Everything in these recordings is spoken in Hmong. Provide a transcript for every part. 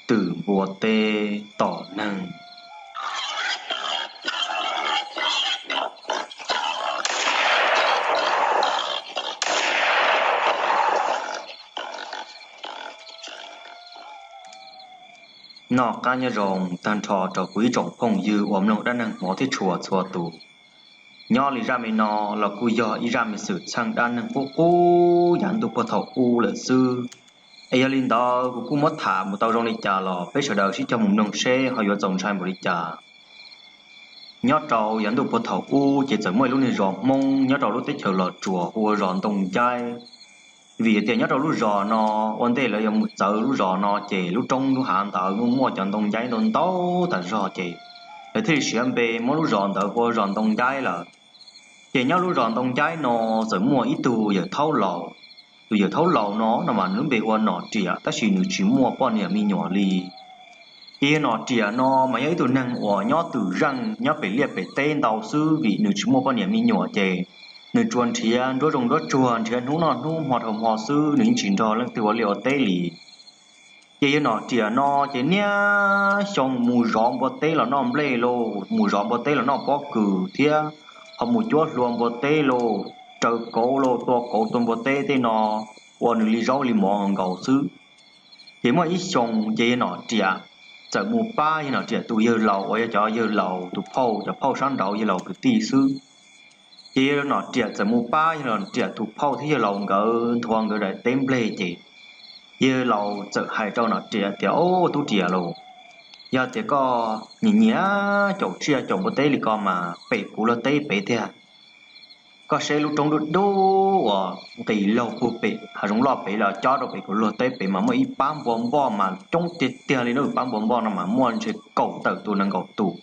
Twm npua teb tom neeg. Noj qab nyob zoo tag nrho rau kuv ib tsoom phooj ywg uas mloog dab neeg hmov thiab tshua txhua tus. Nyob li zaj me no los kuj yog ib zaj me xwm txheej dab neeg qub qub yav ntuj puag thaum ub lawm xwb. Es yog li ntawd kuv kuj muab tham mus tau zoo li cas los peb sawv daws sib cog mus mloog seb ho yuav txaus ntshai npaum li cas. Nyob rau yav ntuj puag thaum ub ces txawm muaj ib lub niag zos Hmoob nyob rau lub teb chaws Los Tsuas hu ua zos Ntoo Ncaib. Vim tias nyob rau lub zos no, ua ntej lawv yuav mus txawv lub zos no ces lub roob lub hav ntawd muaj muaj cov ntoo ncaib ntau ntau tas zog ces lawv thiaj li siv npe muab lub zos ntawd hu ua zos Ntoo Ncaib lawm. Ces nyob lub zos Ntoo Ncaib no txawm muaj ib tug yawg thaub laus. Tus yawg thaub laus no no mas nws lub npe hu ua Nom Riam tab sis nws tsis muaj poj niam me nyuam li. Ces yawg Nom Riam no mas yog ib tug neeg uas nyob twm zeej nyob pem liaj pem teb ntau xwb vim nws tsis muaj poj niam me nyuam ces nws tsuas nrhiav nruab zoov nruab tsuag nrhiav hnub noj hnub hmo dhau hmo xwb, nws yeej tsis nrog leej twg ua liaj ua teb li. Ces yawg Nom Riam no ces niaj xyoo mus zov npua teb los noj nplej lauj, mus zov npua teb los noj pob kws thiab ho mus cuab hlua npua teb lauj, raws kauv lauj, tua kauv tua npua teb tej no ua nws li zaub li mov nkaus xwb. Ces muaj ib xyoo ces yawg Nom Riam txawm mus pab yawg Nom Riam tus yawg laus uas yog cov yawg laus tus phauj, cov phauj sab nraud yawg laus kwv tij xwb. Ces yawg Nom Riam txawm mus pab yawg Nom Riam tus phauj thiab yawg laus nkawd nthua nkawd daim teb nplej ces yawg laus txawm hais rau Nom Riam tias, Au, tub Riam lauj, yog tias koj nyiam nyiam caum tsiaj caum npua teb li ko mas pem kuv luag teb pem tiag. Koj saib lub roob dub dub uas nqis laug puag pem hav zoov loj pem los cob rau pem kuv luag teb pem mas muaj ib pab npua npoj mas coob tiag tiag li na, pab npua npoj no mas muaj ntshe kaum tawm tus nees nkaum tus.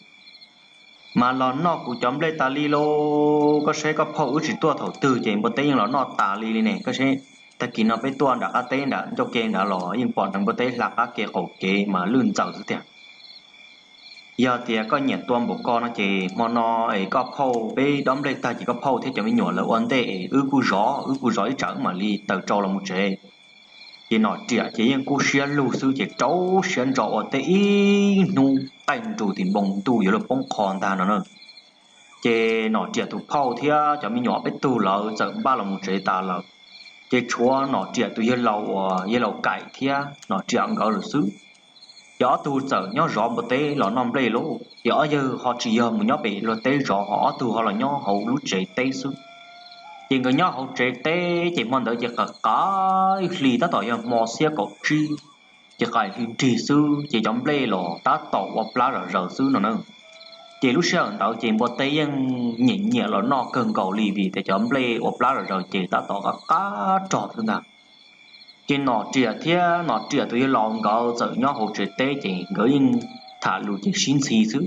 Mas los noj kuv cov nplej tas li lauj, koj saib koj phauj wb tsis tuaj thaum twg ces npua teb yeej los noj tas li li ne, koj saib tag kis no peb tuaj nram qab teb nram ncauj ke nrad los yeej pom neev npua teb hla qab ke qaum kev mas lwj ntxaws xwb tiag. Yog tias koj nyiam tua npaum ko no ces hmo no es koj phauj peb dob nplej tag ces koj phauj thiab cov me nyuam lawv ua ntej es wb kuj zov, wb kuj zov ib tsam wb mam li taws tsau los mus tsev. Ces Nom Riam ces yeej kub siab lug xwb ces rau siab ntso ua teb ib hnub qaij nrus tim npoo ntuj yuav luag poob qho ntag no na. Ces Nom Riam tus phauj thiab cov me nyuam peb tug lawv txawm npaj los mus tsev tas lawm. Ces tshuav Nom Riam tus yawg laus uas yawg laus Kaim thiab Nom Riam nkawd lawm xwb. Ces ob tug txawm nyob zov npua teb los noj nplej lauj, ces ob yawg ho tsis yog mus nyob pem luag teb zov, ho ob tug ho los nyob hauv lub tsev teb xwb. Ces nkawd nyob hauv tsev teb ces hmo ntawd ces qaim qaim hli tab tom yog hmo xiab kaum tsib, ces qaim hli nrig xwb ces cov nplej los tab tom ua plab zom zaws xwb no na. Ces lub sij hawm ntawd ces npua teb yeej nyiam nyiam los noj kawg nkaus li vim tias cov nplej ua plab zom zaws ces tab tom qab qab rog xwb ntag. Ces Nom Riam thiab Nom Riam tus yawg laus nkawd txawm nyob hauv tsev teb ces nkawd yeej tham lus ces sib ntxhi xwb.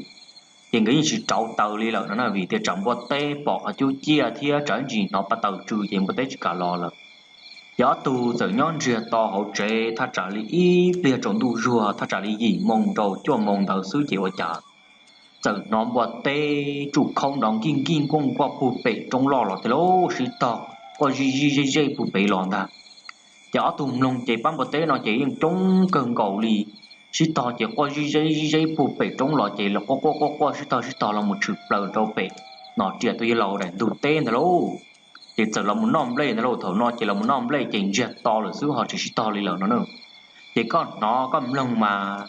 Ces nkawd yeej tsis rauv taws li lawm no na vim tias tsam npua teb pom qhov cub ciaj thiab tsam ib ntsis hnov pa taws tsw ces npua teb tsis kam los lawm. Ces ob tug txawm nyob ntsiag to hauv tsev thaj tsam li ib pliag tsaus ntuj zuag thaj tsam li yim moo rau cuaj moo ntawd xwb ces ua cas txawm hnov npua teb tsuj khoob nrov nkij nkij nkuaj nkuaj puag pem roob loj los tiag lauj, sib tog quaj zij zij zej zej puag pem los ntag. Ces ob tug mloog ces pab npua teb no ces yeej coob kawg nkaus li, sib tog ces quaj zij zeb zij zeb puag pem roob los ces quaj quaj quaj quaj sib tog sib tog los mus tshwm plaws rau pem Nom Riam tus yawg laus daim ntug teb ntag lauj. Ces txawm los mus noj nplej ntag lauj, thaum no ces los mus noj nplej ces ntsiag to lawm xwb ho tsis sib tog li lawm no na. Ces koj hnov koj mloog mas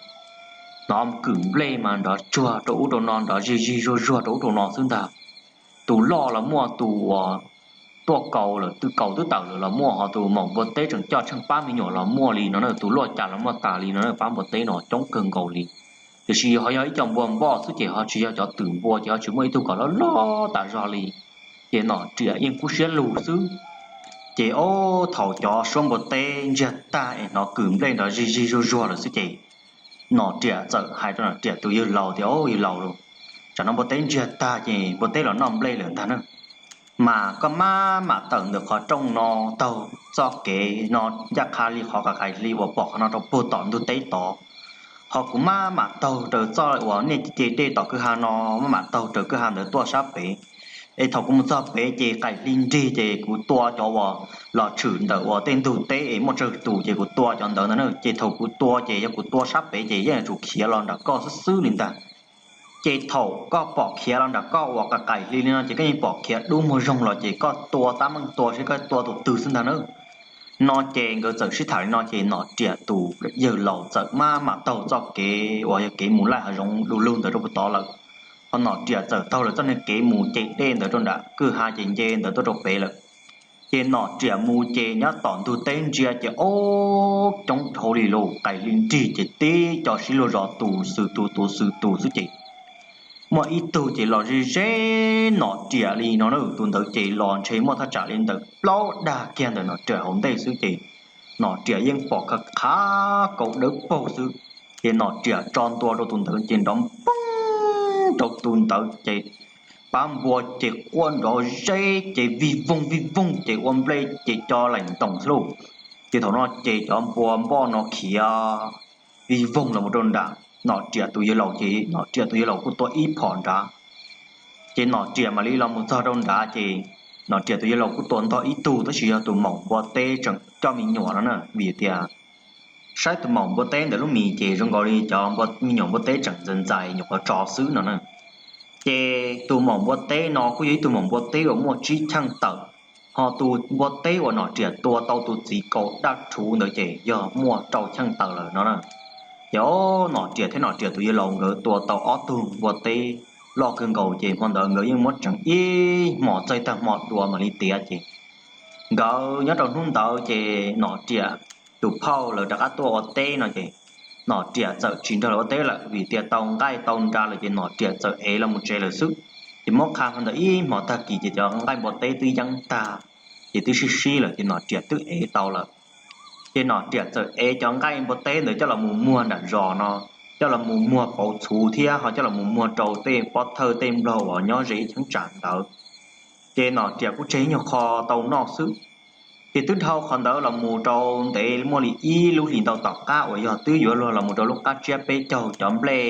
hnov kwm nplej mas nrov tsuag rau ub rau no, nrov zig zig zuag zuag rau ub rau no xwb ntag. Tus loj los muaj, tus uas tuaj kaus lawm, tus kaus twb tawm lawm los muaj, ho tus maum npua teb tseem coj tsheej pab me nyuam los muaj li no na, tus luaj cas los muaj tas li no na, pab npua teb no coob kawg nkaus li. Tiam sis ho yog ib co npua npoj xwb ces ho tsis yog cov twm npua ces ho tsis muaj ib tug kom loj loj tas zog li. Ces Nom Riam yeej kub siab lug xwb. Ces ob thaum cov suab npua teb ntsiag tag es hnov kwm nplej nrov zig zig zuag zuag lawm xwb ces Nom Riam txawm hais rau Nom Riam tus yawg laus tias, Au yawg laus lauj, tsam no npua teb ntsiag tag ces npua teb los noj nplej lawm ntag na. Mas koj maj mam tawm ntawm qhov rooj no taug txoj kev no ncaj qha li qhov qaim hli uas pom qhov no rau puag tom ntug teb tod. Ho kuv maj mam taug raws txoj uas nej ce dej tom kwj ha no, maj mam taug raws kwj ha ntawd tuaj sab pem. Es thaum kuv mus txog pem ces qaim hli nrig ces kuv tua cov uas los tshwm ntawm uas tej ntug teb es muaj tsawg tus ces kuv tua cov ntawd ntag na. Ces thaum kuv tua ces yog kuv tua sab pem ces yeej yuav tsum khiav los nram koj xwb xwb li ntag. Ces thaum koj pom khiav los nram koj uas qaim hli li no ces koj yeej pom khiav dub muag zoog los ces koj tua tab meeg tua seb koj tua tus twg xwb ntag na. No ces nkawd txawm sib tham li no ces Nom Riam tus yawg laus txawm maj mam taug txoj kev uas yog kev mus laij hav zoov du lug ntawd rau puag tod lawm. Ho Nom Riam txawm taug lawv txoj niag kev mus ces dej ntawd rau nram kwj ha ces nce ntawd tuaj rau pem lawm. Ces Nom Riam mus ces nyob tom ntug teb ntsia ces ob coob dhau li lauj, qaim hli nrig ces tib co sib luag zov tus xwm tus tus xwm tus xwb ces muaj ib tug ces los ze ze Nom Riam li no na. Tus ntawd ces los ntshe muaj thaj tsam li ntawm plaub dag kiag ntawm Nom Riam hauv ntej xwb ces Nom Riam yeej pom khav khav kaus dawb paug xwb. Ces Nom Riam tso ntua rau tus ntawd ces nrov poob rau tus ntawd ces pab npua ces quaj nrov zeb ces vij voog vij voog ces ua nplej ces co laim ntoos xwb lauj. Ces thaum no ces cov npua npoj no khiav vij voog los mus rau nram Nom Riam tus yawg laus ces Nom Riam tus yawg laus kuj tua ib phom nrad. Ces Nom Riam mam li los mus txog rau nrad ces Nom Riam tus yawg laus kuj tua ntog ib tug tab sis yog tus maum npua teb tseem coj me nyuam no na, vim tias saib tus maum npua teb ntawd lub mis ces zoo nkaus li cov me nyuam npua teb tseem ntxais ntxais nyuam qhuav tso xwb no na. Ces tus maum npua teb no kuj yog ib tug maum npua teb uas muaj tsib cheej tawm, ho tus npua teb uas Nom Riam tua tau tus txiv kaus daj rhuv ntawd ces yog muaj rau cheej tawm lawm no na. Ces Nom Riam thiab Nom Riam tus yawg laus nkawd tua tau ob tug npua teb loj kawg nkaus ces hmo ntawd nkawd yeej muab tseev ib hmos txaij tag hmo dua mam li tiav ces nkawd nyob rau hnub ntawd ces Nom Riam tus phauj lawv rov qab tuaj ua teb no ces Nom Riam txawm tsis nrog lawv ua teb lawm vim tias tau nqaij tau nra lawm ces Nom Riam txawm ev los mus tsev lawm xwb. Ces muab qha hmo ntawd ib hmos tag kis ces cov nqaij npua teb twb yeeb tag, ces twb sib sib lawm ces Nom Riam twb ev tau lawm. Ces Nom Riam txawm ev cov nqaij npua teb ntawd coj los mus muag nram zos no, coj los mus muag pauv txhuv thiab ho coj los mus muag rau tej pob thawj tej nplog uas nyob ze ib cheeb tsam ntawd. Ces Nom Riam kuj tseg ib nyuag qho tau noj xwb. Ces twb dhau qhov ntawd los mus rau ntev muaj li ib lub hlis ntau tom qab uas yog twb yuav luag los mus rau lub qab tsiab peb caug cov nplej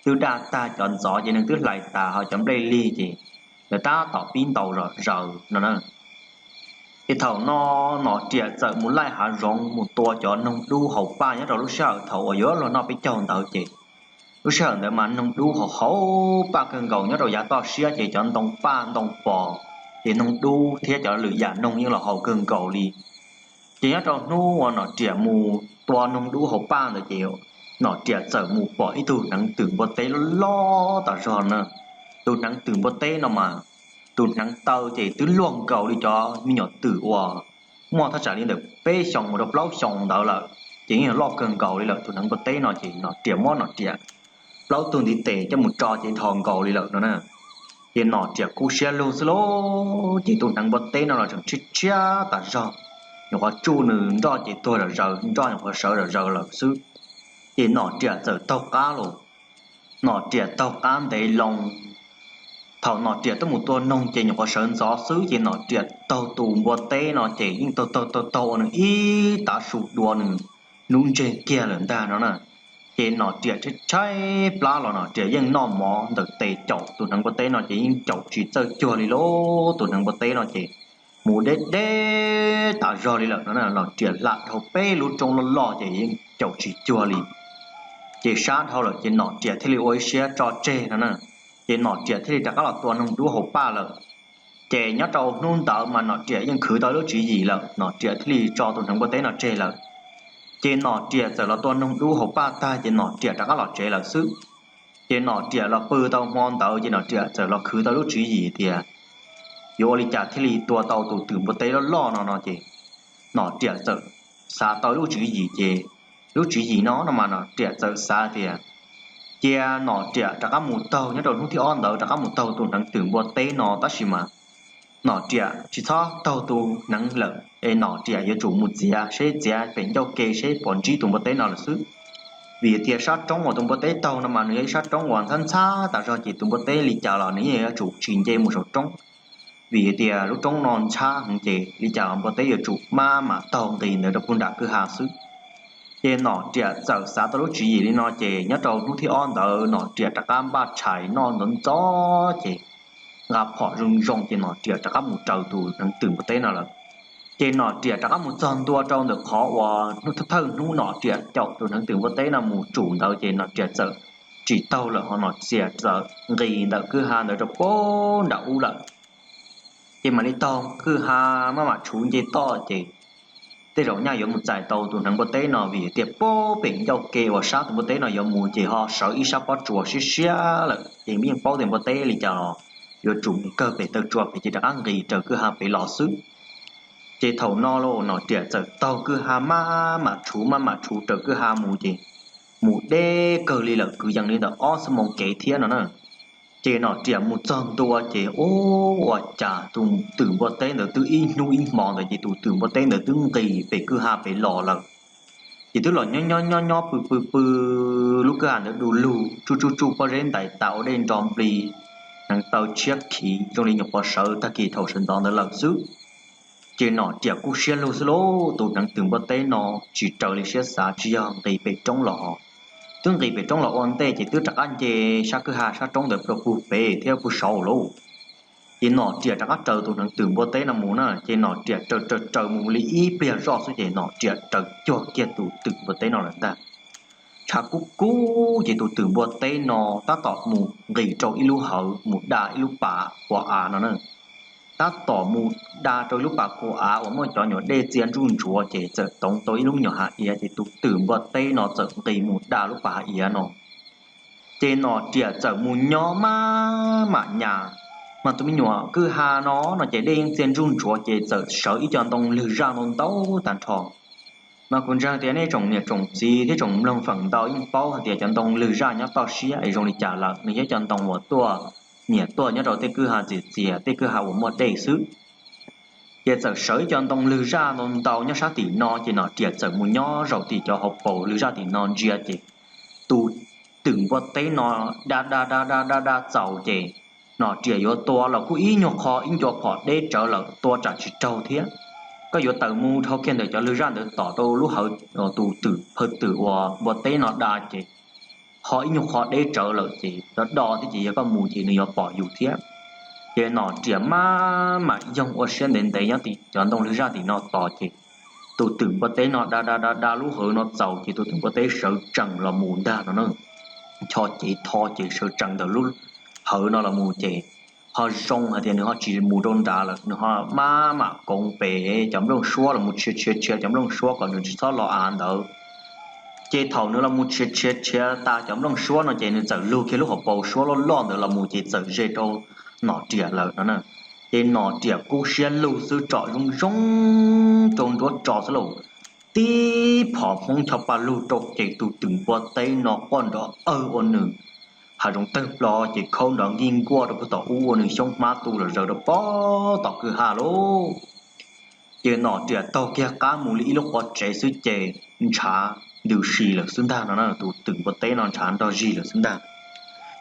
twb daj tag cov ntxov ces neeg twb hlais tas ho cov nplej lig ces lawv tab tom pib ntaus zom zaws no na. Ces thaum no Nom Riam txawm mus laij hav zoov mus tua cov noog dub haus paj nyob rau lub sij hawm thaum uas yuav luag noj peb caug ntawd ces lub sij hawm ntawd mas noog dub haus haus paj kawg nkaus nyob rau yav toj siab ces cov ntoo paj ntoo pos ces noog dub thiab cov lwm yam noog yeej los haus kawg nkaus li. Ces nyob rau hnub uas Nom Riam mus tua noog dub haus paj ntawd ces Nom Riam txawm mus pom ib tug hneev twm npua teb loj loj tas zog na. Tus hneev twm npua teb no mas tus hneev taw ces twb luaj nkaus li cov me nyuam twm uas muaj thaj tsam li ntawm peb xyoos mus rau plaub xyoos ntawd lawm, ces yeej yog loj kawg nkaus li lawm. Tus hneev npua teb no ces Nom Riam muab Nom Riam plaub tug ntiv tes coj mus tso ces dhos nkaus li lawm no na. Ces Nom Riam kub siab lug xwb lauj, ces tus hneev npua teb no los tseem tshiab tshiab tas zog, nyuam qhuav tsuj nws nroj ces tuag zom zaws, nroj nyuam qhuav sawv zom zaws lawm xwb. Ces Nom Riam txawm taug qab los, Nom Riam taug qab ntev loo. Thaum Nom Riam tuaj mus tua noog ces nyuam qhuav sawv ntxov xwb ces Nom Riam taug tus npua teb no ces yeej taug taug taug taug ua nws ib tav su dua nws lub ntseg kiag lawm ntag no na. Ces Nom Riam tshaib tshaib plab los Nom Riam yeej noj mov ntawm tes caum tus hneev npua teb no ces yeej caum tsis txawj cuag li lauj. Tus hneev npua teb no ces mus deb deb tas zog li lawm no na. Nom Riam hla dhau peb lub roob loj loj ces yeej caum tsis cuag li. Ces sab dhau lawm ces Nom Riam thiaj li ua ib siab tso tseg no na. Ces Nom Riam thiaj li rov qab los tua noog dub haus paj lawm. Ces nyob rau hnub ntawd mas Nom Riam yeej khwv tau lub tswv yim lawm, Nom Riam thiaj li tso tus hneev npua teb no tseg lawm. Ces Nom Riam txawm los tua noog dub haus paj tag ces Nom Riam rov qab los tsev lawm xwb. Ces Nom Riam los pw tau hmo ntawd ces Nom Riam txawm los khwv tau lub tswv yim tias yuav ua li cas thiaj li tua tau tus twm npua teb loj loj no no ces Nom Riam txawm xav tau lub tswv yim ces lub tswv yim no no mas Nom Riam txawm xav tias cia Nom Riam rov qab mus taug, nyob rau hnub thib ob ntawd rov qab mus taug tus hneev twm npua teb no tab sis mas Nom Riam tsis txhob taug tus hneev lawm es Nom Riam yuav tsum mus txiav seb, txiav pem ncauj ke seb puas ntsib tus npua teb no lawm xwb. Vim tias sab roob uas tus npua teb taug no mas nws yog ib sab roob uas ntxhab ntxhab tas zog ces tus npua teb li cas los nws yeej yuav tsum tsis nce mus saum roob. Vim tias lub roob no ntxhab heev ces li cas los npua teb yuav tsum maj mam taug nqis ntawd rau puag nram kwj ha xwb. Ces Nom Riam txawm xav tau lub tswv yim li no ces nyob rau hnub thib ob ntawd Nom Riam rov qab npaj tshais noj ntxov ntxov ces nqa phom zoo zoo ces Nom Riam rov qab mus raws tus hneev twm npua teb no lawm. Ces Nom Riam rov qab mus txog ntua rau ntawm qhov uas thawj hnub Nom Riam caum tus hneev twm npua teb no mus tsum ntawd ces Nom Riam txawm tsis taug lawm ho Nom Riam txawm nqis ntawm kwj ha ntawd rau pem nram ub lawm. Ces mam li taug kwj ha maj mam tshuv nce toj ces tej zaum nyaj yuav mus txais tau tus hneev npua teb no vim tias pem ncauj ke uas sab tus npua teb no yuav mus ces ho sawv ib sab pob tsuas siab siab lawm ces yeej paub tias npua teb li cas los yuav tsum mus kawg pem taw tsua pem ces rov qab nqis raws kwj ha pem los xwb. Ces thaum no los Nom Riam txawm taug kwj ha maj mam tshuv maj mam tshuv raws kwj ha mus ces mus deb kawg li lawm kwv yees li ntawm ob xuab moos kev thiab no na. Ces Nom Riam mus txog ntua ces ua cas tus twm npua teb ntawd twb ib hnub ib hmo ntawd ces tus twm npua teb ntawd twb nqis pem kwj ha pem los lawm. Ces twb los nyob nyob nyob nyob pw pw pw, lub kwj ha ntawd du lug tsuj tsuj tsuj pob zeb ntais tas ua dej nro nplig, hneev taw tshiab khiv zoo li nyuam qhuav sawv tag kis thaum sawv ntxov ntawd lawm xwb. Ces Nom Riam kub siab lug xwb lauj, tus hneev twm npua teb no tsis raws li siab xav tsis yog nqis pem roob los hos, twb nqis pem roob los ua ntej ces twb rov qab nce sab kwj ha sab roob ntawd rau pug pem thiab pug saud lauj. Ces Nom Riam rov qab raws tus hneev twm npua teb no mus na ces Nom Riam raws raws raws mus li ib pliag zoj xwb ces Nom Riam raws cuag kiag tus twm npua teb no lawm ntag. Tshav kub kub ces tus twm npua teb no tab tom mus nqis rau ib lub hawv mus da ib lub pas kua av no na. Tab tom mus da rau ib lub pas kua av uas muaj cov nyuag dej txia ntsuj ntsuav ces txawm toov tau ib lub nyuag hav iav ces tus twm npua teb no txawm nqis mus da lub pas hav iav no. Ces Nom Riam txawm mus nyob maj mam nyas, mas tus me nyuam kwj ha no no ces dej yeej txia ntsuj ntsuav ces txawm sawv ib co ntoo lwg zaj ntau ntau tag nrho. Mas kuv ntseeg tias nej tsoom niam tsoom txiv thiab tsoom mloog feem ntau yeej paub hais tias cov ntoo lwg zaj nyob toj siab es zoo li cas lawm, nws yog cov ntoo uas tuaj nyiam tuaj nyob rau tej kwj ha txias txias tej kwj ha uas muaj dej xwb. Ces txawm sawv ib co ntoo lwg zaj ntau ntau nyob sab tim no ces Nom Riam txawm mus nyob zaum tim cov hauv paus lwg zaj tim no ntsia ces tus twm npua teb no da da da da da da txaus ces Nom Riam yuav tua los kuj ib nyuag qho ib ncua phom deb tsawv lawm tua tsam tsis raug thiab. Koj yuav tawm mus dhau kiag ntawm cov lwg zaj ntawd tom rau lub hawv tus twm phaw twm uas npua teb no da ces ho ib nyuag qho deb tsawv lawm ces do do thiab ces yog koj mus ces nws yuav pom yus thiab. Ces Nom Riam maj mam yoog ua siab ntev ntev nyob tim cov ntoo lwg zaj tim no tos ces tus twm npua teb no da da da da lub hawv no txaus ces tus twm npua teb sawv tsees los mus ntag no na. Ncho cev tho ces sawv tsees ntawm lub hawv no los mus ces ho zoo hais tias nws ho tsis mus rau nrad lawm, nws ho maj mam koov pem cov nplooj suab los mus tshiav tshiav tshiav cov nplooj suab kom nws tsis txhob los av ntawd. Ces thaum nws los mus tshiav tshiav tshiav tas cov nplooj suab no ces nws txawm lug kiag lub hauv paus suab loj loj ntawd los mus ces txawm ze rau Nom Riam lawm no na. Ces Nom Riam kub siab lug xwb tsom zoo zoo rau nruab tso xwb lauj, tib phom hmoob ncho pa lug rau ces tus twm npua teb no quaj nrov awg ua nws hav zoov tawg plo ces khaub nrov nkig nkuaj rau puag tom ub ua nws xyoob hmab tu los zaws rau pem tom kwj ha lauj. Ces Nom Riam taug kiag qab mus li ib lub qhov tsev xwb ces ntshav ntws si lawm xwb ntag no na, tus twm npua teb no ntshav nrog zig lawm xwb ntag.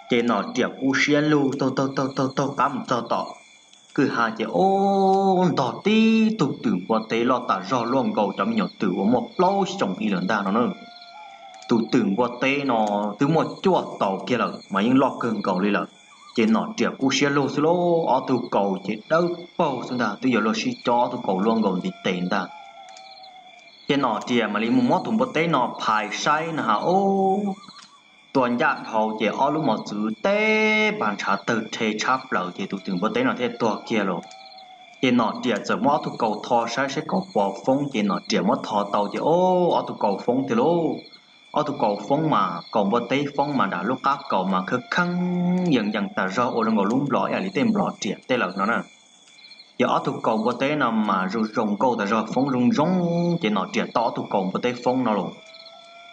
Ces Nom Riam kub siab lug taug taug taug taug qab mus txog tom kwj ha ces ob ntog tib tug twm npua teb loj tas zog luaj nkaus cov me nyuam twm uas muaj plaub xyoos ib lawm ntag no na. Tus twm npua teb no twb muaj cuaj tau kiag lawm mas yeej loj kawg nkaus li lawm. Ces Nom Riam kub siab lug xwb lauj, ob tug kaus ces dawb paug xwb ntag, twb yuav luag sib cob ob tug kaus luaj nkaus ntiv tes ntag. Ces Nom Riam mam li mus muab tus npua teb no phais saib no ha, ub, tua ncaj dhau ces ob lub mos txwv teb pas ntshav tawg rhe tshab plaws ces tus twm npua teb no thiaj tuag kiag lauj. Ces Nom Riam txawm muab ob tug kaus tho saib saib kaus puas foob ces Nom Riam muab tho tau ces ob tug kaus foob tiag lauj. Ob tug kaus foob mas kaus npua teb foob mas nram lub qab kaus mas kheej kheej yees yees tas zog ua zoo nkaus lub nplos ib yam li tej nplos riam tej lawm no na. Ces ob tug kaus npua teb no mas zoo zoo nkauj tas zog foob zoo zoo, ces Nom Riam tau ob tug kaus npua teb foob no los.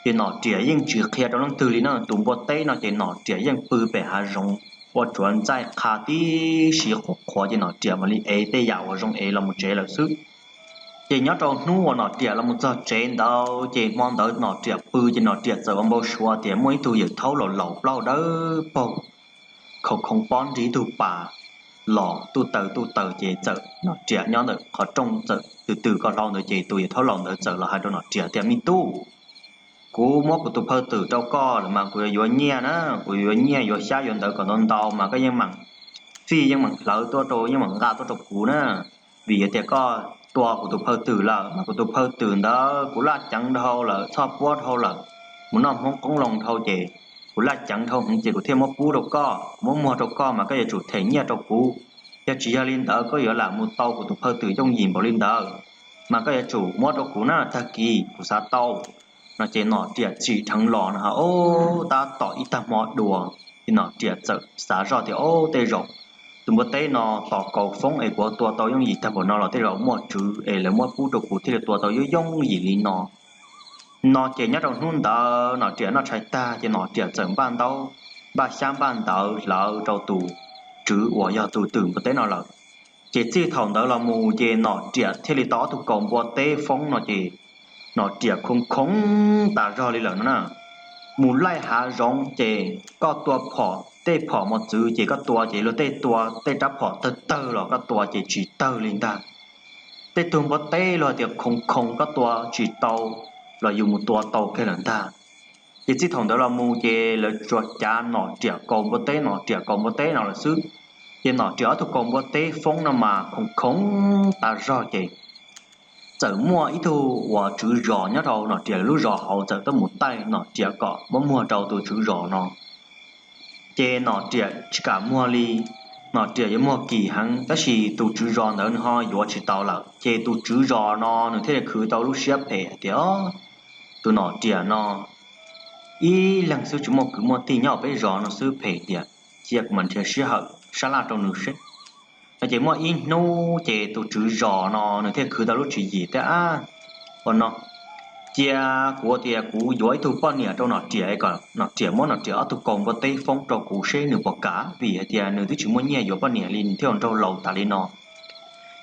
Ces Nom Riam yeej tsis qhia rau leej twg li na, tus npua teb no ces Nom Riam yeej pw pem hav zoov ua tsuav ntxaij qha tib si qhuav qhuav ces Nom Riam mam li ev tej yam uas zoo ev los mus tsev lawm xwb. Ces nyob rau hnub uas Nom Riam los mus txog tsev ntawd ces hmo ntawd Nom Riam pw ces Nom Riam txawm ua npau suav tias muaj ib tug yawm thaub laus laus plaub dawb paug khoov khoov pob nrig ib tug pas los tuj taws tuj taws ces txawm Nom Riam nyob ntawm qhov rooj txawm tws tws koj hlau ntawd ces tus yawm thaub laus ntawd txawm los hais rau Nom Riam tias, Me tub, kuv muab kuv tus phaw twm rau koj lawm mas kuv yuav yuav nyiaj na, kuv yuav nyiaj yuav xyab yuav ntawv kom ntau ntau mas koj yeej meem fij yeej meem hlawv tuaj rau, yeej meem nqa tuaj rau kuv na. Vim yog tias koj tua kuv tus phaw twm lawm mas kuv tus phaw twm ntawd kuv laj ceev dhau lawm, txhoj puab dhau lawm, mus noj hmoob qoob loo dhau ces kuv laj ceev dhau heev ces kuv thiaj muab pub rau koj, kuv muab muag rau koj mas koj yuav tsum them nyiaj rau kuv. Yog tsis yog li ntawd koj yuav lam mus tau kuv tus phaw twm yooj yim npaum li ntawd, mas koj yuav tsum muab rau kuv na, tag kis kuv xav tau. No ces Nom Riam tsim dheev los no ha, tab tom ib tag hmo dua, ces Nom Riam txawm xav zoj tias, Ob, tej zaum tus npua teb no tos kaus foob es kuv tua tau yooj yim tag npaum no los tej zaum muaj tswv es lawv muab pub rau kuv thiaj li tua tau yooj yooj yim li no. No ces nyob rau hnub ntawd Nom Riam noj tshais tag ces Nom Riam txawm npaj ntaub, npaj xyab npaj ntawv hlawv rau tus tswv uas yog tus twm npua teb no lawm. Ces txij thaum ntawd los mus ces Nom Riam thiaj li tau ob tug kaus npua teb foob no ces Nom Riam khoo khoo tas zog li lawm no na. Mus laij hav zoov ces koj tua phom, tej phom mos txwv ces koj tua ces luag tej tua tej rab phom tawg tawg los koj tua ces tsis tawg li ntag. Tej tug npua teb luag tias khoo khoo koj tua tsis tau los yus mus tua tau kiag lawm ntag. Ces txij thaum ntawd los mus ces lawv tsuas cav Nom Riam kaus npua teb, Nom Riam kaus npua teb no lawm xwb. Ces Nom Riam ob tug kaus npua teb foob no mas khoo khoo tas zog ces txawm muaj ib tug uas tswv zos nyob rau Nom Riam lub zos hauv txawm tuaj mus taij Nom Riam kom muab muag rau tus tswv zos no. Ces Nom Riam tsis kam muag li, Nom Riam yuav muag kim heev tab sis tus tswv zos ntawd nws ho yuav tsis tau lawm ces tus tswv zos no nws thiaj li khwv tau lub siab phem hais tias, Tus Nom Riam no ib leeg xwb tsis muaj kwv muaj tij nyob peb zos no xwb phem tiag, cia kuv mam nrhiav sij hawm sab laj rau nws seb. No ces muaj ib hnub ces tus tswv zos no nws thiaj khwv tau lub tswv yim tias, Ab, ua no, cia kuv tias kuv yuav ib tug poj niam rau Nom Riam kom Nom Riam muab Nom Riam ob tug kaus npua teb foob rau kuv seb nws puas kam, vim hais tias nws twb tsis muaj nyiaj yuav poj niam li nws thiaj ua nraug laus tas li no.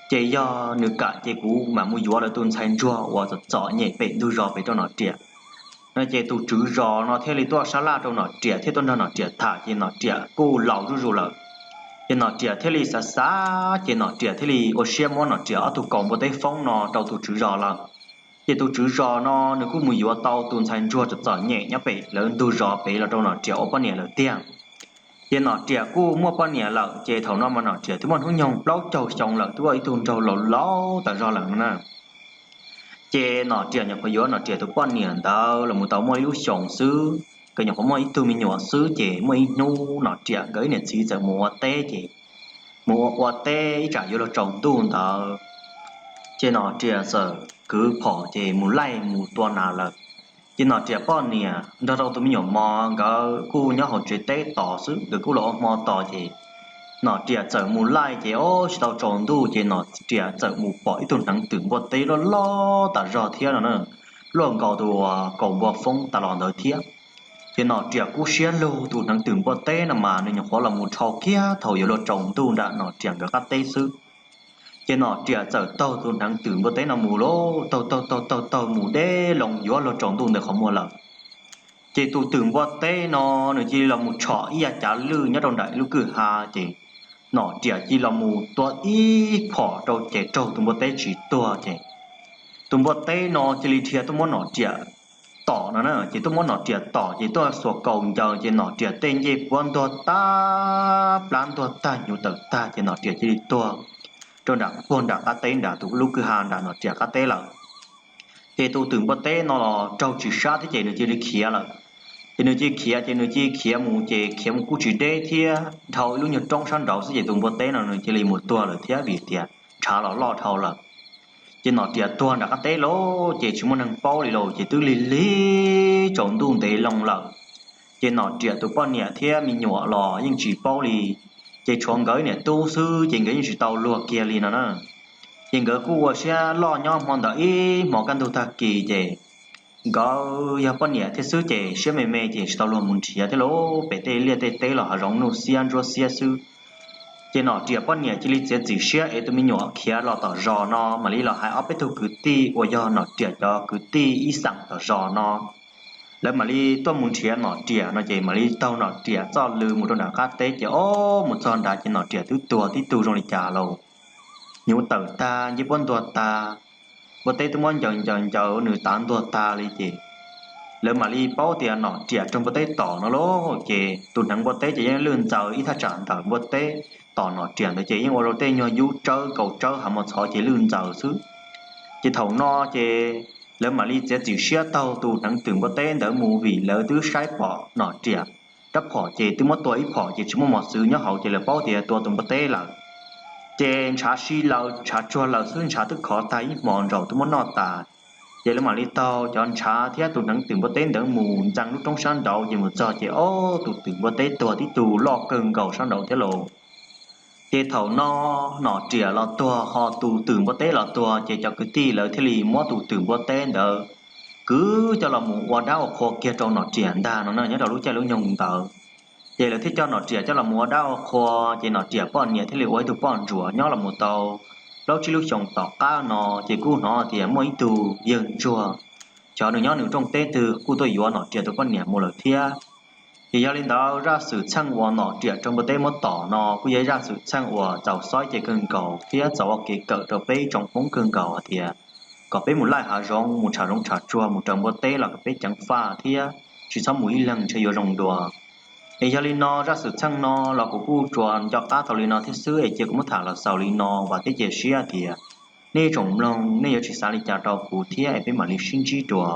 Ces yog nws kam ces kuv mam mus yuav lawv tus ntxhais ntsuag uas txom txom nyem pem ntug zos pem rau Nom Riam. No ces tus tswv zos no thiaj li tuaj sab laj rau Nom Riam thiab tuaj nrog Nom Riam tham ces Nom Riam kuj laus zuj zus lawm. Ces Nom Riam thiaj li xav xav ces Nom Riam thiaj li ua siab muab Nom Riam ob tug kaus npua teb foob no rau tus tswv zos lawm. Ces tus tswv zos no nws kuj mus yuav tau tus ntxhais ntsuag txom txom nyem nyob pem lawv ntug zos pem los rau Nom Riam ua poj niam lawm tiag. Ces Nom Riam kuj muaj poj niam lawm ces thaum no mas Nom Riam twb muaj hnub nyoog plaub caug xyoo lawm, twb ua ib tug nraug laus laus tas zog lawm no na. Ces Nom Riam nyuam qhuav yuav Nom Riam tus poj niam ntawd los mus tau muaj ib lub xyoos xwb, nkawd nyuam qhuav muaj ib tug me nyuam xwb ces muaj ib hnub Nom Riam nkawd ib niam txiv txawm mus ua teb ces mus ua ua teb ib tsam yuav luag tsaus ntuj ntawd ces Nom Riam txawm kwv phom ces mus laij mus tua nas lawm. Ces Nom Riam poj niam nrog rau tus me nyuam mos nkawd kuj nyob hauv tsev teb tos xwb, nkawd kuj los ua hmo tos ces Nom Riam txawm mus laij ces ob tsis tau tsaus ntuj ces Nom Riam txawm mus pom ib tug hneev twm npua teb loj loj tas zog thiab no na, luaj nkaus tus kaus npua foob tas los ntawd thiab. Ces Nom Riam kub siab lug, tus hneev twm npua teb no mas nws nyuam qhuav los mus dhau kiag thaum yuav luag tsaus ntuj nram Nom Riam nkawd qab teb xwb. Ces Nom Riam txawm taug tus hneev twm npua teb no mus lauj, taug taug taug taug taug mus deb loo yuav luag tsaus ntuj ntawd qhov muag lawm. Ces tus twm npua teb no nws cia li los mus tshom ib yav cav lwj nyob rau nram lub kwj ha ces Nom Riam cia li los mus tua ib phom rau ces raug tus npua teb tsis tuag ces tus npua teb no cia li dhia tuaj muab Nom Riam tom no na, ces tuaj muab Nom Riam tom ces tuaj xuas kaus ncaws ces Nom Riam tej ncej puab ntuag tag, plab ntuag tag, hnyuv tawm tag ces Nom Riam cia li tuag rau nram puag nram qab teb nram tus lub kwj ha nram Nom Riam qab teb lawm. Ces tus twm npua teb no los raug tsis sab thiab ces nws cia li khiav lawm. Ces nws cia li khiav ces nws cia li khiav mus ces khiav mus kuj tsis deb thiab, dhau ib lub nyuag roob sab nraud xwb ces tus npua teb no nws cia li mus tuag lawm thiab vim tias ntshav los loj dhau lawm. Ces Nom Riam tuag nram qab teb lawm ces tsis muaj neeg paub li lawm ces twb lig lig tsaus ntuj ntev loo lawm. Ces Nom Riam tus poj niam thiab me nyuam los yeej tsis paub li, ces tshuav nkawd niam tub xwb ces nkawd yeej tsis tau luag kiag li no na. Ces nkawd kuj ua siab loj nyob hmo ntawd ib hmo kaj ntug tag kis ces nkawd yog poj niam thiab xwb ces siab me me ces tsis tau luag mus nrhiav thiab lauj, pem tej liaj tej teb los hav zoov nuj xiab ntsuab xiab xwb. Ces Nom Riam poj niam cia li txiav txim siab es tus me nyuam khiav los tom zos no mam li los hais ob peb tug kwv tij uas yog Nom Riam cov kwv tij ib xeem tom zos no, lawv mam li tuaj mus nrhiav Nom Riam no ces mam li taug Nom Riam txoj lw mus rau nram qab teb ces ob mus txog nrad ces Nom Riam twb tuag tib tug zoo li cas lauj. Hnyuv tawm tag, ncej puab ntuag tag, npua teb twb muab ncaws ncaws ncaws nws tav ntuag tag li ces lawv mam li paub tias Nom Riam raug npua teb tom no lauj. Ces tus hneev npua teb ces yeej lwj ntxaws ib thaj tsam ntawm npua teb tom Nom Riam ntawd ces yeej ua rau tej nyuag yub tsawb kaus tsawb hav mos txhov ces lwj ntxaws xwb. Ces thaum no ces lawv mam li txiav txim siab taug tus hneev twm npua teb ntawd mus vim lawv twb saib pom Nom Riam rab phom ces twb muab tua ib phom ces tsis muaj mos txwv nyob hauv ces lawv paub tias tua tus npua teb lawm. Ces ntshav si lawm ntshav tsuag lawm xwb, ntshav twb khov tag ib hmos ntsaum twb muab noj tas. Ces lawv mam li taug cov ntshav thiab tus hneev twm npua teb ntawd mus ntxeev lub roob sab nraud ces mus txog ces ob tus twm npua teb tuag tib tug loj kawg nkaus sab nraud thiab lauj. Ces thaum no Nom Riam los tuag ho tus twm npua teb los tuag ces cov kwv tij lawv thiaj li muab tus twm npua teb ntawd kwv coj los mus ua dab ua qhua kiag rau Nom Riam ntag no na nyob rau lub caij lub nyoog ntawd. Ces lawv thiaj coj Nom Riam coj los mus ua dab ua qhua ces Nom Riam poj niam thiaj li ua ib tug poj ntsuam nyob los mus tau plaub tsib lub xyoos tom qab no ces kuj hnov tias muaj ib tug yawg ntsuag, xyov nws nyob nws rooj teb twg kuj tuaj yuav Nom Riam tus poj niam mus lawm thiab. Ces yog li ntawd zaj xwm txheej uas Nom Riam raug npua teb muab tom no kuj yog zaj xwm txheej uas txaus xob cev kawg nkaus thiab txaus ua kev kawm rau peb tsoom Hmoob kawg nkaus hais tias kom peb mus laij hav zoov mus tsham zoov tsham tsuag mus raws npua teb los kom peb ceev faj thiab tsis txhob mus ib leeg ntshe yuav zoo dua. Es yog li no zaj xwm txheej no los kuv kuj tsuas nco qab tau li no thiab xwb es cia kuv muab tham los xaus li no vam thiab cia siab tias nej tsoom mloog nej yuav tsis xav li cas rau kuv thiab es peb mam li sib ntsib dua.